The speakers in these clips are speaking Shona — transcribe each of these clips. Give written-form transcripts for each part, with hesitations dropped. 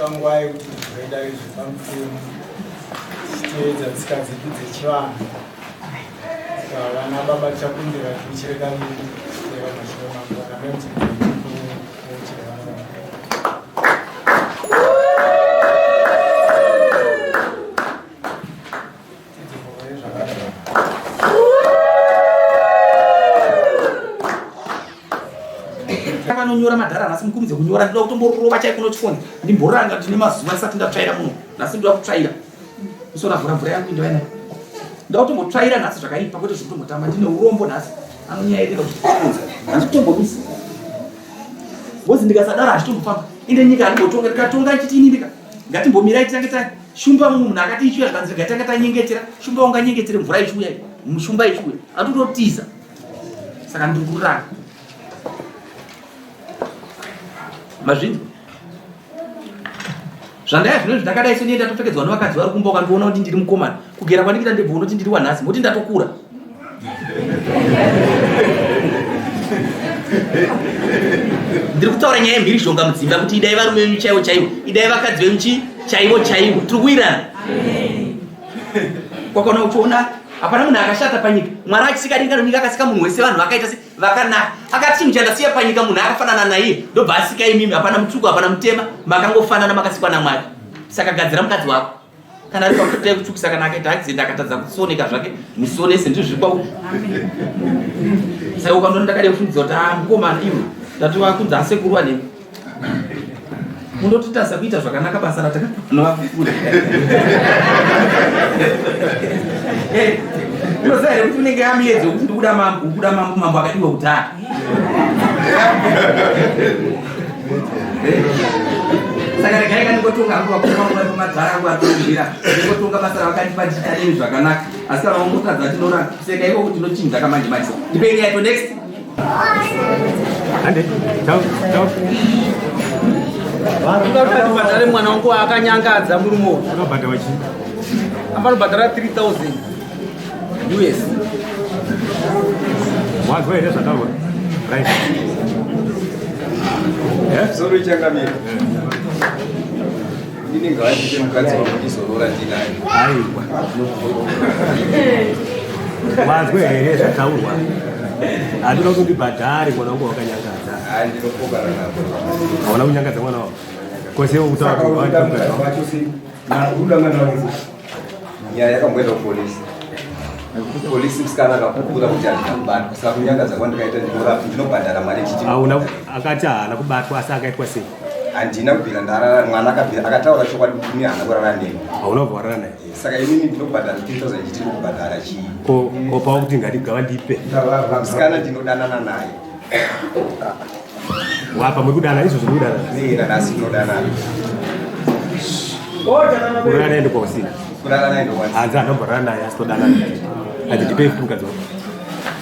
Tasvika nguva yekuti tivhure dare zvepamutemo tichitevedza tsika dzedu dzechivanhu. Saka vana baba tichakumbira tiuchire kaviri tichiteva mashure mangu vana mai muchikuuchire vana baba. Vanonyora madhara nhasi mukurumidze kunyora ndinoda kutomborova chaiko kunochifonzi ndimboranga ndine mazuva ndisati ndatsvaira muno nhasi ndoda kutsvaira musora vhura mvura yangu indova nayo ndoda kutombotsvaira nhasi zvakaipa kwete zvekutombotamba ndine urombo nhasi anonyairira kuchifonza nhasi kutombomisa ngozi ndikasadaro hazvitombofamba inde nyika handimbotonga ndikatonga ichiti ini ndika ngatimbomirai titange ta shumba mumwe munhu akati ichiuya zvikanzi regai tanga tanyengetera shumba unganyengetere mvura ichiuya mushumba ichiuya atototiza saka ndiri kurara mazvinzwa zvandaya zvino zvindakadai seniye ndatopfekedzwa nevakadzi vari kumba ukandiona kuti ndiri mukomana kugera kwandikita ndebvu unoti ndiri wanhasi moti ndatokura ndiri kutaura nyaya yemhirizhonga mudzimba kuti idai varume venyu chaivo chaivo idai vakadzi venyu chi chaivo chaivo tiri kuwirana kwakaona uchiona hapana munhu akashata panyika mwari achisika denga nenyika akasika munhu wese vanhu vakaita se vakanaka akati chinhu chandasiya panyika munhu akafanana naiye ndobva asika imimi hapana mutsvuku hapana mutema makangofanana makasikwa namwari saka gadzira mukadzi wako kana ari pakuita yekutsvukisa kana akaita accident akatadza kusoneka zvake musonese ndizvo zviri kwauri saka ukandiona ndakadai kufungidzwa kuti ah mukomana iwe ndatova kunzi asekuru anemi munototadza kuita zvakanaka basa ratakanovakukura eh, unoziva here kuti unenge yamiyedzo kuti ndikuda mambo ukuda mambo mambo akadiwa kudhara saka regai kandingotonga hangu vakuru madhara angu atombira ndingotonga basa ravakandipa ndichiita nemi zvakanaka asi kana wangotadza tinora seka iko kuti ndochinja kamanje manje ndipei nyaya to next Hande, ciao, ciao. Varikuda mwana wangu akanyangadza murume uyu. Akabhadhara chii? Afanobhadhara 3000 US. Wanzwa here zvataurwa? Right. Eh? Soro changamire. Ini ngavandite mukadzi wangu ndizorora ndinaye. Aiwa. Wanzwa here zvataurwa? Handina kuti ndibhadhare mwana wangu wakanyangadza. Hayi ndinopokana nako. Hauna kunyangadza mwana wako. Kwese ukutaura kuti nyaya yakamboenda kupolisi polisi musikana akapupura kuti handina kubatwa saka kunyangadza kwandikaita ndinobhadhara mari chiti akati haana kubatwa asi akaitwa sei handina kubvira ndarara mwana akabvira akataura chokwadi kuti ini haana kurara neni hauna kubva warara naye saka inini ndinobhadhara 3000 chiti ndikubhadhara chii ko ko pawakuti ngati gava ndipe musikana ndinodanana naye Wapa muri kudanana izvo zviri kudanana. Nei nanhasi tinodanana. Kurara naye ndokwausina. Kurara naye ndokwausina. Hanzi anomborara naye asi todanana. Hanzi ndipei futi mukadzi wako.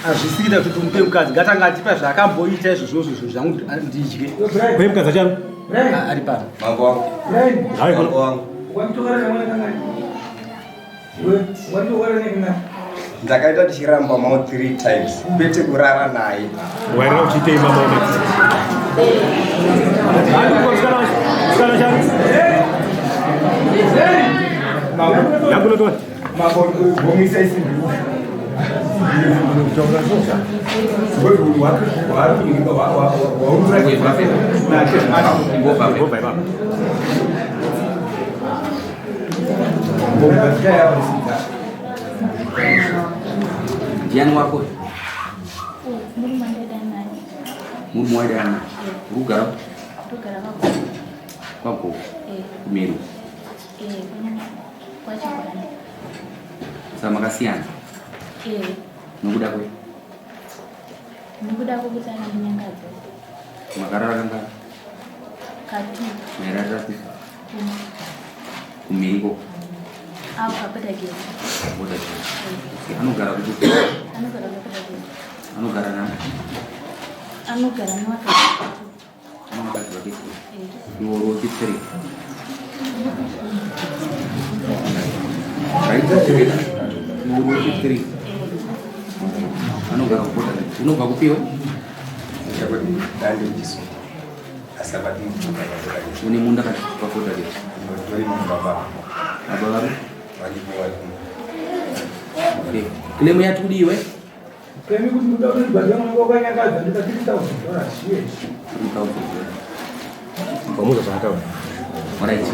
Hazvisiri kuti umupe mukadzi ngatanga atipa zvaakamboita izvozvo izvozvo zvangu ndidye. Kune mukadzi acharo? Ari pano. Mambo wangu. Mambo wangu. Ndakaita ndichiramba mao 3 times kwete kurara naye. Wairara uchiitei mama wamati? Yakunotora. Mambo gomisa isimbi. Ngobva ipapo. Ndiani wako? Murume waidana naye. Uri kugara kwagogo kumeru. Saka makasiyana nokuda kwe Nokuda kwekuti anondinyangadza. Makarara kangani? Katu. Mairarira kupi? Kumhiriko. Apo paboda gate. Boda gate. Anogara kupi? Anogara paboda gate. Anogara nani? Anogara nevakadzi. Nevakadzi vake. Iwe uri wechithree. Right? Iwe uri wechithree. Anogara kuboda gate. Unobva kupiwe? Dande Chisunga. Asi apa tinokuka pafoda. Une munda kati pafoda gate. Ndotori mumba baba. Baba vari? Varipo varipo. Okay. Claim yati kudii iwe? Claim kuti muda kundibhadhara mwana wakanyangadza ndika $3,000 yes. $3,000. Pamuza zvaataura. Alright.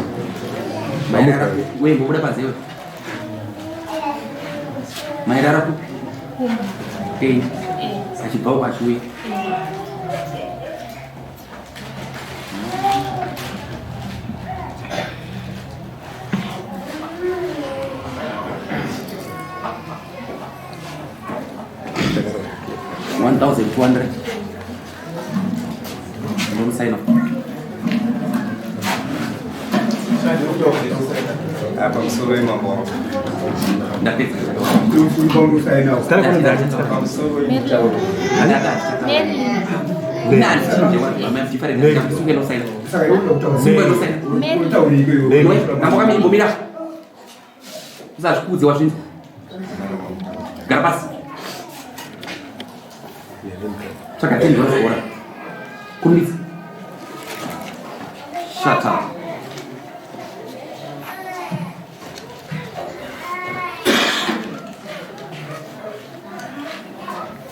Mairara kupi? Wewe mbobuda panze iwe. Mairara kupi? Kumba. Eh. Achibva uko achiuya. $1,200. Ndomusaina. Pamusoro yemambo wangu. Ndapedza. Pamusoro yemutauro. Imbomira usazvikudze wazvinzwa gara pasi tsvaga ten dollars ora kurumidza shut up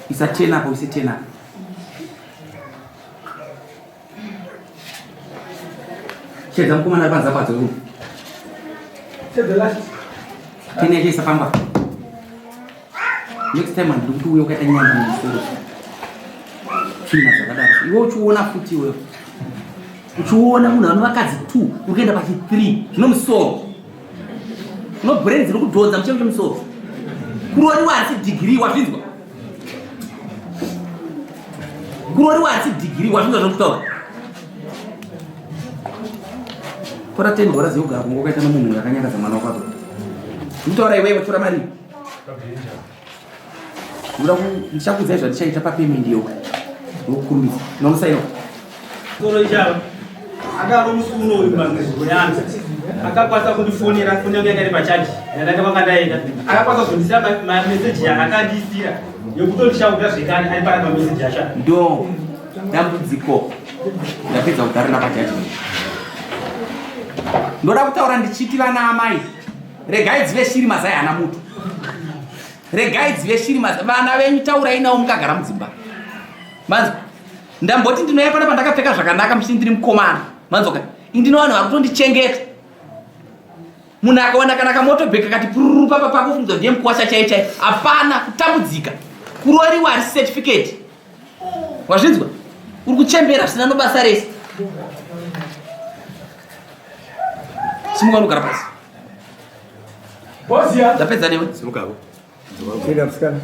isa ten apo ise ten apo Chedza mukomana ari panze apo adzoke. Chedza last. Tene yacho isafamba. Next time handidi kuti uye ukaita nyanga mumusoro. Tsvina dzakadaro. Iwe uchiona futi iwewe. Uchiona munhu ane vakadzi 2 uri kuenda pachi 3 zvino musoro. No brain dziri kudhonza muchemo chemusoro. Kuroriwa hasi degree wazvinzwa. Kuroriwa hasi degree wazvinzwa zvokutaura. Tora 10 dollars yogara kungo ukaita nomunhu uyo akanyangadza mwana wako apo. Ndikutaura iwewe tora mari. Ndoda ku ndichakuudzai zvandichaita pa payment iyo. Ndokukurumidza. Nomusaino. Soro ichava. Akaro musi unoyu manziro yangu. Akakwanisa kundifonera foni yangu yanga iri pachaji. Ndanga kwanga ndaenda. Akakwanisa kuzondisira mameseji yaakandisira yekutondishauta zvekare ari pana mameseji acho. Ndo dambudziko. Ndapedza kugarira pajudgment. Ndoda kutaura ndichiti vana amai regai dzive shiri mazai hana muto. Regai dzive shiri mazai vana venyu taurai navo mukagara mudzimba. Manzwa ndamboti ndinouya pana pandakapfeka zvakanaka muchiti ndiri mukomana. Manzwa indino vanhu vari kutondichengeta. Munhu akawana kana kamotobheka kati pururu papa pako fungidzwa ndiye mukuwasha chaiye chaiye. Hapana kutambudzika. Kuroriwa harisi certificate. Wazvinzwa? Uri kuchembera zvisina nobasa rese. Simuka unogara pasi. Bosia. Ndapedza newe. Simuka. Chida msikana.